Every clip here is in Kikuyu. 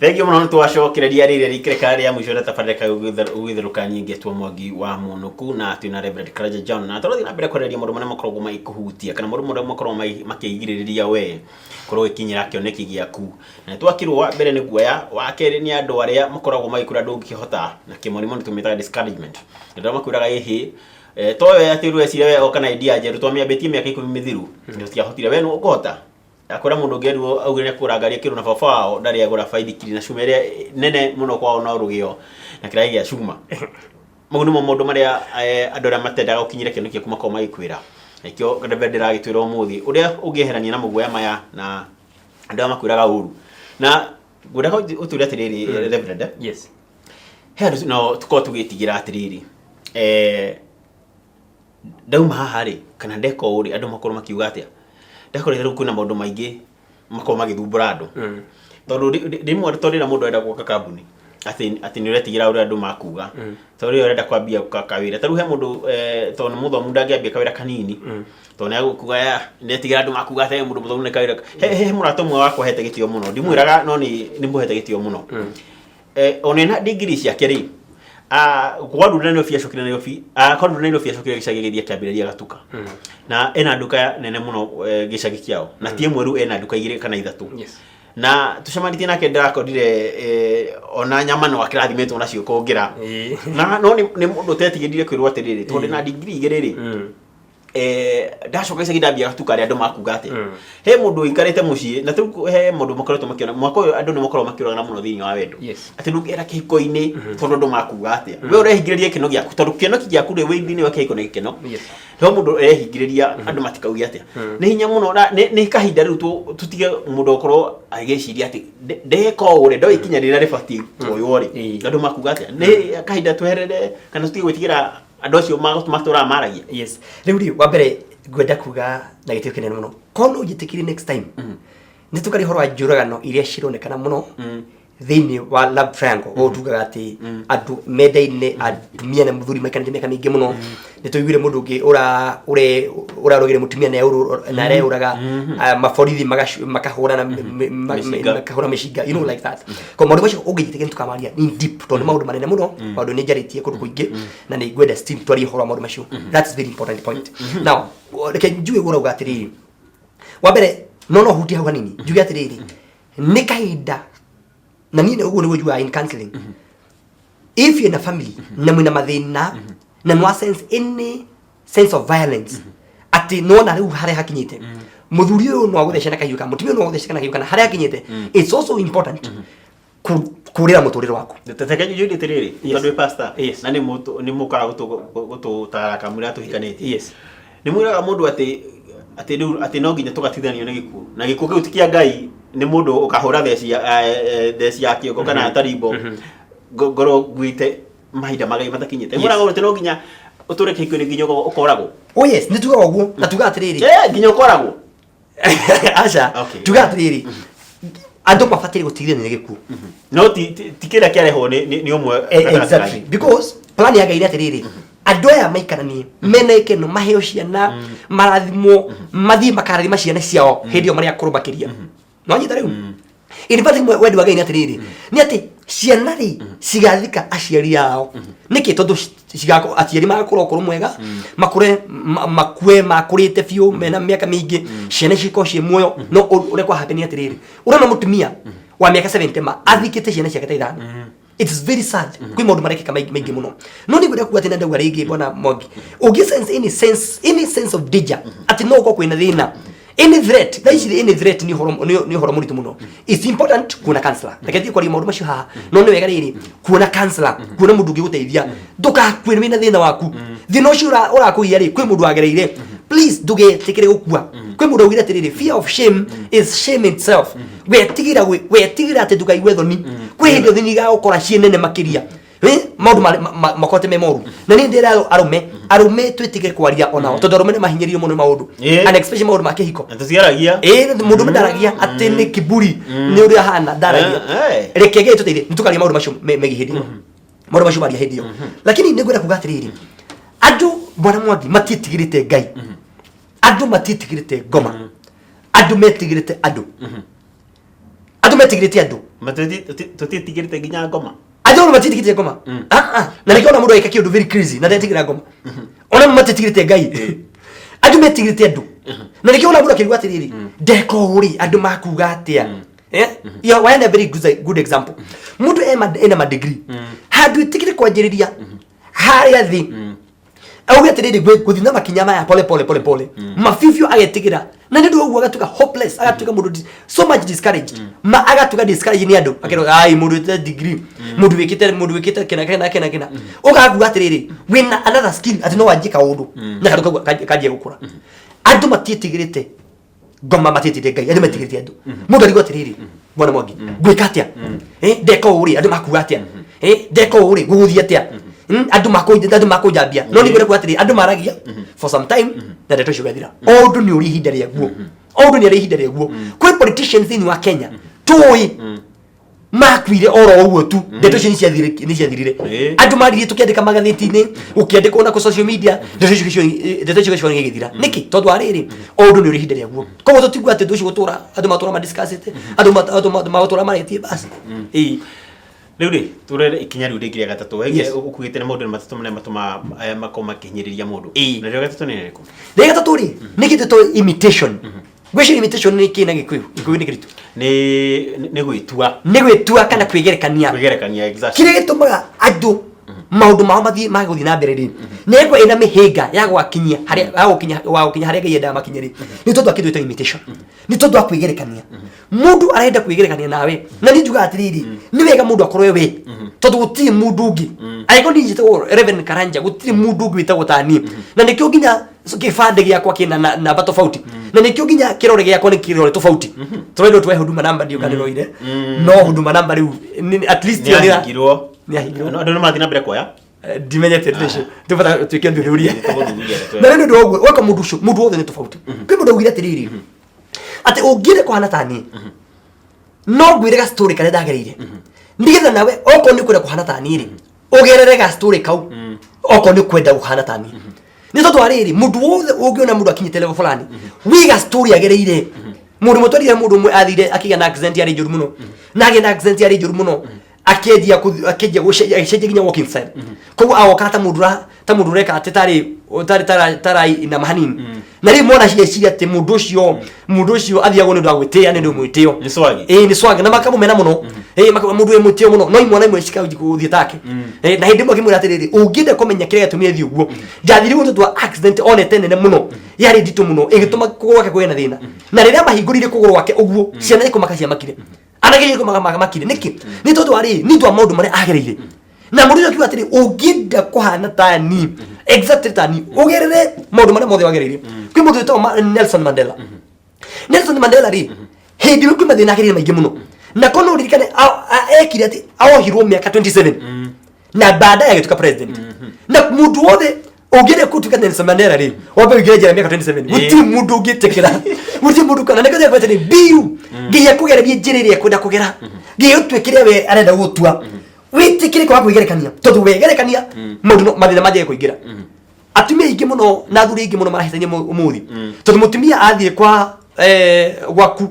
Thengiũ mũno, nĩ twacokereria rĩrĩa rĩkĩreka rĩa mũico rĩa tabarĩra ka gũgĩtherũka nyingĩ Mwangi wa Mũnũku, na twĩna Reverend Karanja John, na tũrathiĩ na mbere kwarĩrĩria maũndũ marĩa makoragwo magĩkũhutia kana maũndũ marĩa makoragwo makĩgirĩrĩria we korwo ũgĩkinyĩra kĩoneki gĩaku. Na nĩ twakĩrwo, wa mbere nĩ guoya, wa kerĩ nĩ andũ arĩa makoragwo magĩkwĩra ndũngĩhota, na kĩmonimoni tũmĩtaga discouragement, andũ arĩa makwĩraga ĩhĩ to we atĩ rweciria we oka na idea njerũ, twamĩambĩtie mĩaka 10 mĩthiru, tũtiahotire, we nĩ ũkũhota? Akwĩra mũndũ ũngĩ erirwo augire nĩ kũgũra ngari, akĩrwo na baba wao ndarĩ agũra baithikiri na cuma ĩrĩa nene mũno kwao no rũgĩo na kĩraĩ gĩa cuma. Mau nĩmo maũndũ marĩa andũ arĩa matendaga gũkinyĩra kĩoneki gĩaku makoragwo magĩkwĩra. Nĩkĩo Reverend ndĩragĩtwĩra ũmũthĩ ũrĩa ũngĩeherania na mũguoya maya na andũ arĩa makwĩraga ũru. Na ngwendaga ũtwĩre atĩrĩrĩ, Reverend, he andũ no tũkorwo tũgĩtigĩra atĩrĩrĩ, ndauma haha rĩ, kana ndeka ũũ rĩ, andũ makorwo makiuga atĩa? Ndakorire rĩu kwĩna maũndũ maingĩ makorwo magĩthumbũra andũ, tondũ rĩmwe to rĩrĩa mũndũ arenda gwaka kambuni atĩ nĩ ũretigĩra ũrĩa andũ makuga, tondũ rĩrĩa ũrenda kwambia kawĩra, ta rĩu he mũndũ, tondũ nĩ mũthomu, ndangĩambia kawĩra kanini tondũ nĩ egũkuga ya nĩetigĩra andũ makuga atĩ mũndũ mũthomu nĩ kawĩra. He mũrata ũmwe wakwa hete gĩtĩo mũno, ndimwĩraga, no nĩ mũhete gĩtĩo mũno. Ona ena degree ciake rĩ, gwarura Nairobi acokire Nairobi, kwarura Nairobi acokire gĩcagi, gĩthiĩ akĩambĩrĩria gatuka, na ena nduka nene mũno gĩcagi kĩao, na ti ĩmwe rĩu, ena nduka igĩrĩ kana ithatũ. Na tũcemanĩtie nake, ndĩrakorire ona nyama no akĩrathimĩtwo nacio kũngĩra. Na no nĩ mũndũ ũtetigĩrire kwĩrwo atĩrĩrĩ, tondũ ndĩna degree igĩrĩ rĩ, ndacoka gĩcagi ndambia gatuka arĩa andũ makuga atĩa? He mũndũ ũikarĩte mũciĩ na rĩu he mũndũ makoretwo makĩona mwaka ũyũ andũ nĩ makoragwo makĩũragana mũno thĩinĩ wa wendo, atĩ ndũngĩera kĩhiko-inĩ tondũ andũ makuga atĩa. We ũrehingĩrĩria gĩkeno gĩaku, tondũ kĩoneki gĩaku rĩ, wĩ thĩinĩ wa kĩhiko nĩ gĩkeno. No mũndũ ũrehingĩrĩria andũ matikauge atĩa, nĩ hinya mũno, na nĩ kahinda rĩu tũtige mũndũ akorwo agĩciria atĩ ndeka ũũ rĩ, ndoĩ ikinya rĩrĩa rĩbatiĩ kuoywo rĩ, andũ makuga atĩa. Nĩ kahinda tweherere kana tũtige gwĩtigĩra andũ acio matũraga maragia. Yes, rĩu rĩ, wa mbere ngwenda kuga na gĩtĩo kĩnene mũno, korwo no njĩtĩkĩrie, next time nĩ tũkaria ũhoro wa njũragano iria cironekana mũno thĩinĩ wa love triangle. Ũũ tugaga atĩ andũ mendaine, atumia na mũthuri, maikarĩte mĩaka mĩingĩ mũno. Nĩ tũiguire mũndũ ũngĩ ũrarũgire mũtumia na areũraga, maborithi makahũrana Mĩcinga. Makahũra mĩcinga, like that. Ko maũndũ macio ũngĩnjĩtĩkĩria nĩ tũkamaria in deep, tondũ nĩ maũndũ manene mũno, maũndũ nĩ njarĩtie kũndũ kũingĩ na nĩ ngwenda still twarie ũhoro wa maũndũ macio. That is very important point. Now reke njuge ũguo ũrauga atĩrĩrĩ, wa mbere no hutie hau hanini, njuge atĩrĩrĩ, nĩ kahinda na niĩ ũguo nĩguo njugaga in counseling: if you're in a family na mwĩna mathĩna na nwa sense any sense of violence, atĩ nona rĩu harĩa hakinyĩte mũthuri ũyũ no agũthece na kahiũ kana mũtumia ũyũ no agũthece na kahiũ kana harĩa hakinyĩte, it's also important kũrĩra mũtũrĩre waku. Reke njũrie atĩrĩrĩ, tondũ wĩ pastor, na nĩ mũkaga gũtũtara kamũira tũhikanĩtie, nĩ mwĩraga mũndũ atĩ rĩu atĩ no nginya tũgatithanio nĩ gĩkuũ, na gĩkuũ kĩu ti kĩa Ngai, nĩ mũndũ ũkahũra theci ya kĩongo kana tarimbo, ngorwo nguĩte mahinda magai matakinyĩte. Mwĩraga atĩ no nginya ũtũre kĩhiko-inĩ nginya ũkoragwo? Oh yes, nĩ tugaga ũguo, na tugaga atĩrĩrĩ, Nginya ũkoragwo? Aca. Tugaga atĩrĩrĩ, andũ mabataire gũtigithania nĩ gĩkuũ. No ti kĩrĩa kĩarehwo nĩ ũmwe gatagatĩ Exactly, because plan ya Ngai nĩ atĩrĩrĩ, andũ aya maikaranie mena ikeno, maheo ciana, marathimwo, mathiĩ makarathima ciana ciao hĩndĩ ĩyo marĩ akũrũ makĩria. No nyita rĩu, in fact wendi wa Ngai nĩ atĩrĩrĩ, nĩ atĩ ciana rĩ cigathika aciari ao. Nĩkĩ? Tondũ aciari magakũra ũkũrũ mwega, makũre makue makũrĩte biũ, mena mĩaka mĩingĩ, ciana cikorwo ciĩ muoyo. No ũrĩa kwa happen nĩ atĩrĩrĩ, ũrona mũtumia wa mĩaka 70 ma athikĩte ciana ciake ta ithano. It is very sad. Kwĩ maũndũ marekĩka maingĩ maingĩ mũno, no nĩ ngwenda kuga atĩ na ndauga rĩngĩ, bwana Mwangi, ũngĩ sense any sense of danger, atĩ no ũkorwo kwĩna thĩna, any threat thaa ici, any threat, nĩ ũhoro mũritũ mũno. It's important kuona counselor. Reke thiĩ kwaria maũndũ macio haha, no nĩ wega rĩrĩ kuona counselor, kuona mũndũ ũngĩgũteithia. Ndũgakue wĩna thĩna waku. Thĩna ũcio ũrakũgia rĩ, kwĩ mũndũ wagereire. Please ndũgetĩkĩre gũkua. Kwĩ mũndũ augire atĩrĩrĩ, "Fear of shame is shame itself." Wetigĩra atĩ ndũkaigue thoni, kwĩ hĩndĩ thoni igagũkora ciĩ nene makĩria. Maũndũ makorwo me moru. Na niĩ ndĩra arũme twĩtigĩre kwaria onao, tondũ arũme nĩ mahinyĩrĩirio mũno nĩ maũndũ, and especially maũndũ ma kĩhiko. Na tũtiaragia. Ĩĩ, mũndũ ũmwe ndaragia atĩ nĩ kiburi, nĩ ũrĩa ahana, ndaragia. Reke Ngai tũteithie. Nĩ tũkaria maũndũ macio megiĩ hĩndĩ ĩyo, maũndũ macio maria hĩndĩ ĩyo. Lakini nĩ ngwenda kuga atĩrĩrĩ, andũ, bwana Mwangi, matiĩtigĩrĩte Ngai, andũ matiĩtigĩrĩte ngoma, andũ metigĩrĩte andũ, andũ metigĩrĩte andũ. Tũtiĩtigĩrĩte nginya ngoma. Andũ matiĩtigĩrĩte ngoma. Ah, ah. Na nĩkĩo ona mũndũ agĩka kĩũndũ very crazy na ndetigĩra ngoma. Ona matiĩtigĩrĩte Ngai, andũ metigĩrĩte andũ, na nĩkĩo ona mũndũ akĩigua atĩrĩrĩ, ndeka ũũ rĩ, andũ makuga atĩa? Eh? Yeah, wayana very good example. Mũndũ ena ma degree, handũ ĩtigĩre kwanjĩrĩria harĩa thĩ, auge atĩrĩrĩ, ngũthiĩ na makinya maya pole pole pole pole, mabibio agetigĩra, na nĩ ũndũ wa ũguo agatuĩka hopeless, agatuĩka mũndũ so much discouraged, ma agatuĩka discouraged nĩ andũ, akerwo ai mũndũ wĩkĩte degree, mũndũ wĩkĩte kĩna kĩna kĩna kĩna, ũgakua atĩrĩrĩ, wĩna another skill atĩ no wanjie kaũndũ na kaũndũ kau kanjie gũkũra. Andũ matiĩtigĩrĩte ngoma, matiĩtigĩrĩte Ngai, andũ metigĩrĩte andũ. Mũndũ arigwo atĩrĩrĩ, bwana Mwangi, ngwĩka atĩa? Eh, ndeka ũũ rĩ, andũ makuga atĩa? Eh, ndeka ũũ rĩ, gũgũthiĩ atĩa? Andũ makũnjambia. No nĩ ngwĩra atĩrĩ, andũ maragia for some time na ndeto icio igathira. O ũndũ nĩ ũrĩ ihinda rĩaguo, o ũndũ nĩ arĩ ihinda rĩaguo. Kwĩ politicians thĩinĩ wa Kenya tũĩ makuire oro ũguo tu, ndeto icio nĩ ciathirire. Andũ maririe, tũkĩandĩka magathĩti-inĩ, gũkĩandĩkwo na kũ social media, ndeto icio gĩcigo gĩgĩthira. Nĩkĩ? Tondũ wa rĩrĩ, o ũndũ nĩ ũrĩ ihinda rĩaguo. Koguo tũtigua atĩ ũndũ ũcio gũtũra andũ matũra madiscussĩte, andũ magũtũra marĩtie basi, ĩĩ. Rĩu rĩ, tũrere ikinya rĩu rĩngĩ rĩa gatatũ. Ũkuĩte nĩ maũndũ nĩ matatũ marĩa matũmaga makorwo makĩhinyĩrĩria mũndũ. Na rĩo gatatũ nĩ rĩrĩkũ? Rĩa gatatũ rĩ, nĩ gĩtĩtwo imitation. Ngwĩciria imitation nĩ kĩ na Gĩkũyũ? Gĩkũyũ nĩ kĩritũ. Nĩ gwĩtua. Nĩ gwĩtua kana kwĩgerekania. Kwĩgerekania, exactly. Kĩrĩa gĩtũmaga andũ maũndũ mao mathiĩ mage gũthiĩ na mbere rĩ, nĩ ĩkorwo ĩna mĩhĩnga ya gwakinyia harĩa ya gũkinya wa gũkinya harĩa Ngai endaga makinye rĩ, nĩ tondũ akĩndũ ĩtagwo imitation, nĩ tondũ wa kwĩgerekania. Mũndũ arenda kwĩgerekania nawe, na niĩ njugaga atĩrĩrĩ, nĩ wega mũndũ akorwo we, tondũ gũtirĩ mũndũ ũngĩ. Angĩkorwo niĩ njĩtagwo Reverend Karanja, gũtirĩ mũndũ ũngĩ wĩtagwo ta niĩ, na nĩkĩo nginya kĩbandĩ gĩakwa kĩna namba tofauti, na nĩkĩo nginya kĩrore gĩakwa nĩ kĩrore tofauti. Tũrendwo tuoe Huduma Number, ndiũ kana nĩroire, no Huduma Number rĩu at least Nĩ ĩyo ahingirwo. Nĩ ahingirwo. No, andũ nĩ marathiĩ na mbere kuoya. Ndimenyete ndeto icio, tũbata tuĩke thuthuria. Tũgũthuthuria ndeto ĩyo. Na rĩu nĩ ũndũ wa ũguo gwaka mũndũ ũcio, mũndũ wothe nĩ tofauti. Kwĩ mũndũ augire atĩrĩrĩ, atĩ ũngĩenda kũhana ta niĩ, no ngwĩre ga story karĩa ndagereire, nĩgetha nawe okorwo nĩ ũkwenda kũhana ta niĩ rĩ, ũgerere ga story kau, okorwo nĩ ũkwenda kũhana ta niĩ. Nĩ tondũ wa rĩrĩ, mũndũ wothe ũngĩona mũndũ akinyĩte level fulani, wiga story agereire. Mũndũ mũtwarire, mũndũ ũmwe athire akĩgĩa na accident yarĩ njũru mũno, na agĩa na accident yarĩ njũru mũno, akĩenjia gũcenjia, agĩcenjia nginya walking style. Koguo agoka ta mũndũ ta mũndũ ũreka atĩ tarĩ tarĩ tara tara inama hanini, na rĩu mwana cieciria atĩ mũndũ ũcio athiagwo nĩ ũndũ wa gwĩtĩĩa, nĩ ũndũ mwĩtĩo. Nĩ swag. Ĩĩ, nĩ swag, na makamũmena mũno. Ĩĩ, mũndũ wĩ mwĩtĩo mũno, no imwana imwe cikauji gũthiĩ take. Ĩĩ, na hĩndĩ ĩmwe akĩmwĩra atĩrĩrĩ, ũngĩenda kũmenya kĩrĩa gĩatũmire thiĩ ũguo, ndathire ũguo tondũ wa accident onete nene mũno, yarĩ nditũ mũno, ĩgĩtũma kũgũrũ gwake kũgĩe na thĩna, na rĩrĩa mahingũrire kũgũrũ gwake ũguo, ciana ikũmaka ciamakire, anake ikũmaka makire. Nĩkĩ? Nĩ tondũ wa rĩrĩ, nĩ ũndũ wa maũndũ marĩa agereire. Na mũndũ ũcio akiuga atĩrĩ, ũngĩenda kũhana ta niĩ, exactly ta niĩ, ũgerere maũndũ marĩa mothe wagereire. Kwĩ mũndũ wĩtagwo Nelson Mandela. Nelson Mandela rĩ, hĩndĩ ĩyo kwĩ mathĩna agereire maingĩ mũno, na kono no ũririkane ekire atĩ aohirwo mĩaka 27 na baadaye agĩtuĩka president. Na mũndũ wothe ũngĩenda gũtuĩka Nelson Mandela rĩ, wambe ũingĩre njera mĩaka 27. Gũtirĩ mũndũ ũngĩtĩkĩra, gũtirĩ mũndũ kana nĩkĩo ndĩrakwĩra atĩrĩ, biu nginya kũgereria njĩra ĩrĩa ekwenda kũgera, nginya ũtue kĩrĩa we arenda gũtua, wĩtĩkĩre kwaga kwĩgerekania, tondũ wegerekania maũndũ mathĩna manjagia kũingĩra. Atumia aingĩ mũno na athuri aingĩ mũno marahĩtania ũmũthĩ, tondũ mũtumia athiĩ kwa gwaku,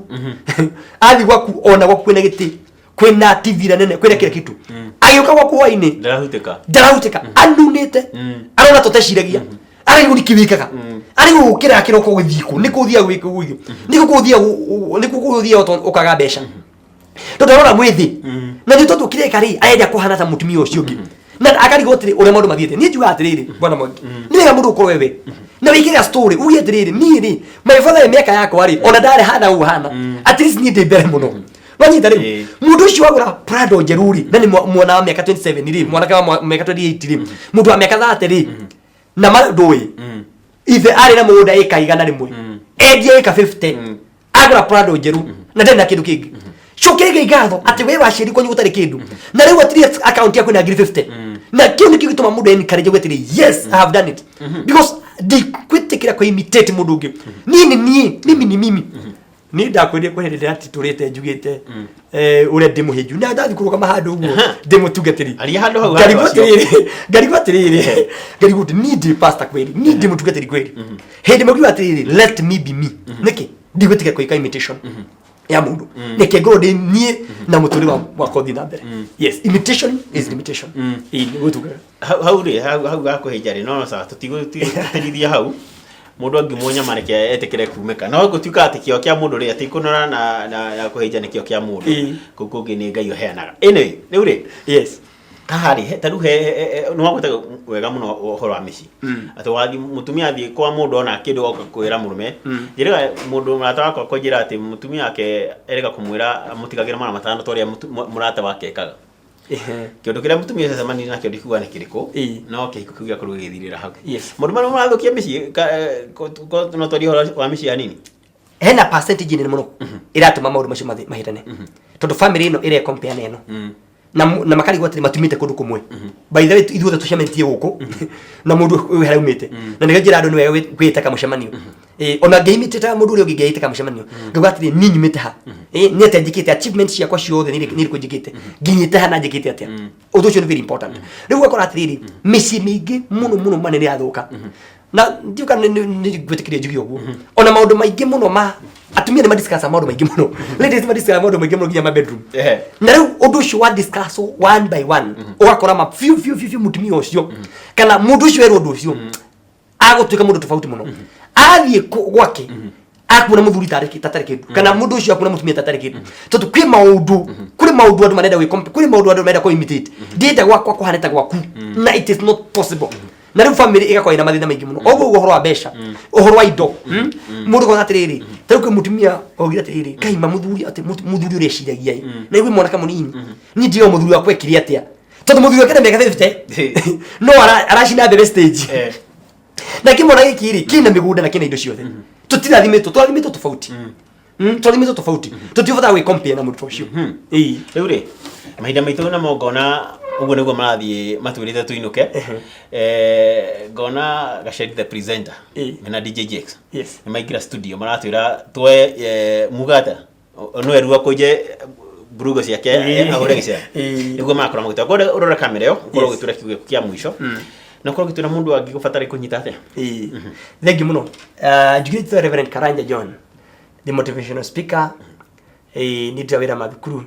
athiĩ gwaku, ona gwaku kwĩna gĩtĩ, kwĩna TV ĩrĩa nene, kwĩna kila kitu, agĩũka gwaku hwainĩ, Ndarahutĩka. Ndarahutĩka, anunĩte, arona tũteciragia, arigwo nĩkĩ wĩkaga, arigwo gũkĩra kĩroko gũthiĩ kũ, nĩkũ ũthiaga gwĩka ũguo, nĩkũ kũthiaga, nĩkũ kũthiaga ũkaga mbeca, tondũ arona mwĩthĩ. Na nĩ tondũ kĩreka rĩ, arenda kũhana ta mũtumia ũcio ũngĩ, na akarigwo atĩrĩ ũrĩa maũndũ mathiĩte. Niĩ njugaga atĩrĩrĩ, bwana Mwangi, nĩ wega mũndũ ũkorwo wewe na wĩkĩre story, uge atĩrĩrĩ, niĩ rĩ, my father mĩaka yakwa rĩ, ona ndarĩ hana ũguo hana, at least niĩ ndĩ mbere mũno. Wanyita rĩu? Ĩĩ. Mũndũ ũcio wagũra Prado njerũ rĩ, na nĩ mwana wa mĩaka 27 rĩ, mwanake wa mĩaka 28 rĩ, mũndũ wa mĩaka 30 rĩ, na ma ndũĩ ithe arĩ na mũgũnda ĩka 100, endia ĩka 50, agũra Prado njerũ na ndarĩ na kĩndũ kĩngĩ. Cokeria Ngai ngatho atĩ we waciari kwanyu gũtarĩ kĩndũ, na rĩu at least account yaku ĩna ngiri 50, na kĩu nĩkĩo gĩtũma mũndũ encourage atĩrĩ, yes, I have done it, because ndikwĩtĩkĩra kũ imitate mũndũ ũngĩ. Niĩ nĩ niĩ, mimi ni mimi. Niĩ ndakwĩrire kwĩ hĩndĩ ndĩratitũrĩte njugĩte ũrĩa ndĩ mũhĩnju na ndathiĩ kũrũgama handũ ũguo ndĩ mũtungatĩri. Aria handũ hau, handũ Ngarigwo acio. atĩrĩrĩ, ngarigwo atĩrĩrĩ, ngarigwo atĩ niĩ ndĩ pastor kweli, niĩ ndĩ mũtungatĩri kweli. Hĩndĩ ĩmwe ngiuga atĩrĩrĩ, let me be me. Nĩkĩ ndigwĩtĩkĩra kwĩka imitation? Ya mũndũ, reke ngorwo ndĩ niĩ na mũtũrĩre wakwa ũthiĩ na mbere. Yes, imitation is limitation. Ĩĩ, nĩguo tugaga. Hau hau rĩ, hau hau gakũhĩnja rĩ, no sawa, tũtigũtĩtĩrithia hau. Mũndũ angĩmwo nyama reke etĩkĩre kumĩka, no gũtuĩka atĩ kĩo kĩa mũndũ rĩ, atĩ kũnora na kũhĩnja nĩ kĩo kĩa mũndũ. Kũu kũngĩ nĩ Ngai ũheanaga. Anyway, rĩu rĩ, haha rĩ, ta rĩu nĩ wagweta wega mũno ũhoro wa mĩciĩ, atĩ wathiĩ mũtumia athiĩ kwa mũndũ ona kĩndũ oka kwĩra mũrũme. Njĩrĩga mũndũ mũrata wakwa kũnjĩra atĩ mũtumia wake erĩga kũmwĩra mũtigagĩre mara matano ta ũrĩa mũrata wake ekaga. Kĩũndũ kĩrĩa mũtumia ũcio acemanirie nakĩo ndikuga nĩ kĩrĩkũ, no kĩhiko kĩu gĩakorwo gĩgĩthirĩra hau. Maũndũ marĩa marathũkia mĩciĩ, no twarie ũhoro wa mĩciĩ hanini. Hena percentage nene mũno ĩratũma maũndũ macio mahĩtane, tondũ family ĩno ĩre compare na ĩno na makarigwo atĩrĩ matumĩte kũndũ kũmwe. By the way, ithuothe tũcemanĩtie gũkũ na mũndũ ũyũ harĩa aumĩte, na nĩkĩo njĩra andũ nĩ wega gwĩta kamũcemanio. Ona ngĩimitĩte mũndũ ũrĩa ũngĩ ngĩĩta kamũcemanio, ngauga atĩrĩ, niĩ nyumĩte ha? Nĩ atĩa njĩkĩte? Achievement ciakwa ciothe nĩ irĩkũ njĩkĩte? Nginyĩte ha na njĩkĩte atĩa? Ũndũ ũcio nĩ very important. Rĩu ũgakora atĩrĩrĩ, mĩciĩ mĩingĩ mũno mũno manene yathũka, na ndiũ kana nĩ ngwĩtĩkĩria njuge ũguo, ona maũndũ maingĩ mũno ma atumia nĩ madiscussa maũndũ maingĩ mũno, ladies nĩ madiscussa maũndũ maingĩ mũno nginya ma bedroom. Na rĩu ũndũ ũcio wa discuss one by one, ũgakora ma biũ biũ biũ biũ mũtumia ũcio kana mũndũ ũcio erwo ũndũ ũcio agũtuĩka mũndũ tofauti mũno. Athiĩ gwake akuona mũthuri tarĩ tatarĩ kĩndũ, kana mũndũ ũcio akuona mũtumia tatarĩ kĩndũ, tondũ kwĩ maũndũ, kũrĩ maũndũ andũ marenda gwĩ kũrĩ maũndũ andũ marenda kũ imitate. Ndĩrenda gwakwa kũhane ta gwaku, na it is not possible. Na rĩu family ĩgakorwo ĩna mathĩna maingĩ mũno. Oguo ũguo ũhoro wa mbeca, ũhoro wa indo, Mũndũ akona atĩrĩrĩ, ta rĩu kwĩ mũtumia augire atĩrĩrĩ, kaima mũthuri atĩ mũthuri ũreciragia ĩ na igue mwanake mũnini, niĩ ndiũĩ mũthuri wakwa ekire atĩa, tondũ mũthuri wake na mĩaka 50 no aracina mbembe stage. Na kĩmwana gĩkĩ rĩ, kĩna mĩgũnda na kĩna indo ciothe. Tũtirathimĩtwo, tũrathimĩtwo tofauti. Tũrathimĩtwo tofauti, tũtiũbatara gwĩ compare na mũndũ ũcio. Ĩĩ. Rĩu rĩ, mahinda maitũ namo ngona ũguo nĩguo marathiĩ matwĩrĩte tũinũke. Ngona Gaceri the presenter mena DJ Jakes nĩ maingĩra studio maratwĩra tuoe, muga atĩa, no erua kũnje mburugo ciake ahũre gĩcera. Nĩguo marakorwo magĩtwĩra. Ngwenda ũrore kamera ĩyo, ũkorwo ũgĩtwĩra kiugo gĩaku kĩa mũico, na ũkorwo ũgĩtwĩra mũndũ angĩgũbatara kũnyita atĩa. Ĩĩ, thank you mũno. Njugĩte Reverend Karanja John, the motivational speaker. Nĩ ndutaga wĩra mathukuru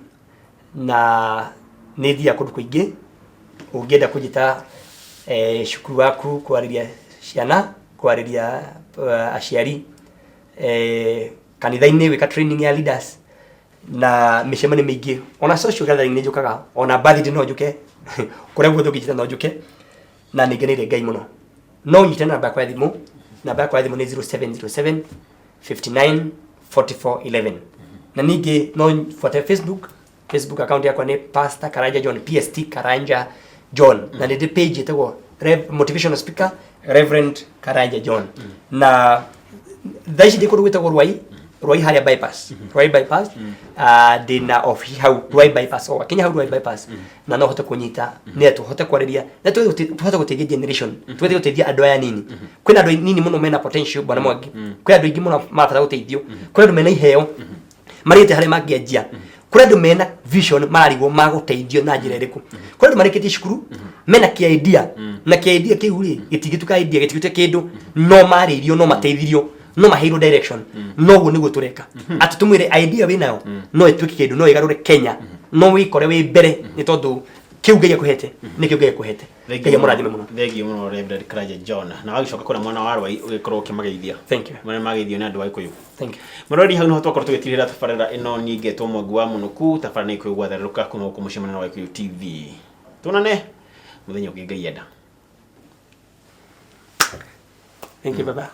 na nĩ thiaga kũndũ kũingĩ. Ũngĩenda kũnjĩta cukuru waku kwarĩria ciana, kwarĩria aciari, kanitha-inĩ gwĩka training ya leaders na mĩcemanio mĩingĩ, ona social gathering nĩ njũkaga, ona birthday no njũke, kũrĩa guothe ũngĩnjĩta no njũke, na nĩ ngeneire Ngai mũno. No ũnyite na namba yakwa ya thimũ. Namba yakwa ya thimũ nĩ 0707 59 44 11. Na ningĩ no buate Facebook. Facebook account yakwa nĩ Pastor Karanja John, PST Karanja John, na nĩ ndĩ page ĩtagwo motivational speaker Reverend Karanja John. Na thaa ici ndĩ kũndũ gwĩtagwo Rwai, Rwai harĩa bypass, Rwai bypass. Ndĩ na office hau Rwai bypass, o wakinya hau Rwai bypass na no hote kũnyita nĩ tũhote kwarĩria na tũhote gũteithia generation, tũhote gũteithia andũ aya nini. Kwĩna andũ nini mũno mena potential, bwana Mwangi. Kwĩ andũ aingĩ mũno marabatara gũteithio. Kwĩ andũ mena iheo marĩte harĩa mangĩanjia. Kũrĩ andũ mena vision mararigwo magũteithio na njĩra ĩrĩkũ. Kũrĩ andũ marĩkĩtie cukuru mena kĩa idea, na kĩa idea kĩu rĩ, gĩtingĩtuĩka idea, gĩtingĩtuĩka kĩndũ, no marĩirio, no mateithirio, no maheirwo direction. No ũguo nĩguo tũreka, atĩ tũmwĩre idea wĩnayo no ĩtuĩke kĩndũ, no ĩgarũre Kenya, no wĩkore wĩ mbere, nĩ tondũ kĩu Ngai akũhete nĩkĩo Ngai akũhete. Ngai amũrathime mũno. Thengiũ mũno, Reverend Karanja John. Na wagĩcoka kũrĩa mwena wa Rwai ũgĩkorwo ũkĩmageithia. Thank you. Marĩa mageithio nĩ andũ a Gĩkũyũ. Thank you. Mũrori, hau nĩho twakorwo tũgĩtirĩra tabarĩra ĩno. Niĩ ngetwo Mwangi wa Mũnũku. Tabarĩra nĩ Gĩkũyũ gwatherũka kuma gũkũ mũciĩ mũnene wa Gĩkũyũ TV. Tuonane mũthenya ũngĩ Ngai enda. Thank you, baba.